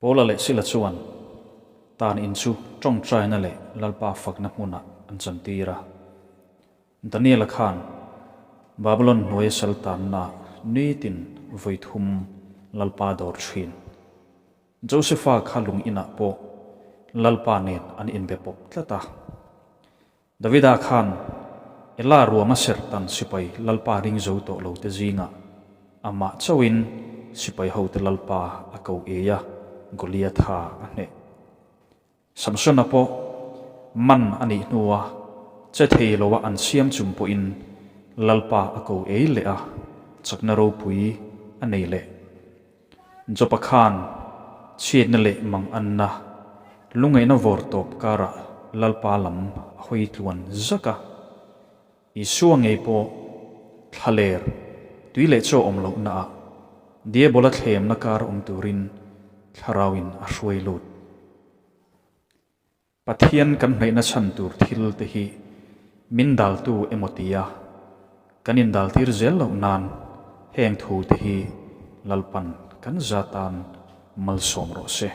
Paula leh Sila chuan tan in chu tawngtaina leh Lalpa fakna hmunah an chantir a. Daniela khan Babylon hnuaia sal tanna nitin vawi thum Lalpa dawr thin. Josefa kha lung inah pawh Lalpa nen an inbe pawp tlat a. Davida khan Ela ruama serhtan sipai Lalpa ring zo tawh lo te zingah amah chauhin sipai hote Lalpa a ko ei a, Goliatha a hneh. Samsona pawh man a nih hnua che thei loa an siam chung pawhin Lalpa a ko ei leh a, chakna ropui a nei leh. Jopa khan chhiatna leh manganna lungaihna vawr tawp karah Lalpa lam a hawi tluan zak a. Isua ngei pawh thlaler tui leh chaw awm lohnaah Diabola thlemna kar awm turin Thlarauin a hruai lut. Pathian kan hnaihna chhan tur thil te hi min daltu emaw tia kan indaltir zel loh nan heng thu te hi Lalpan kan zatan malsawm rawh se.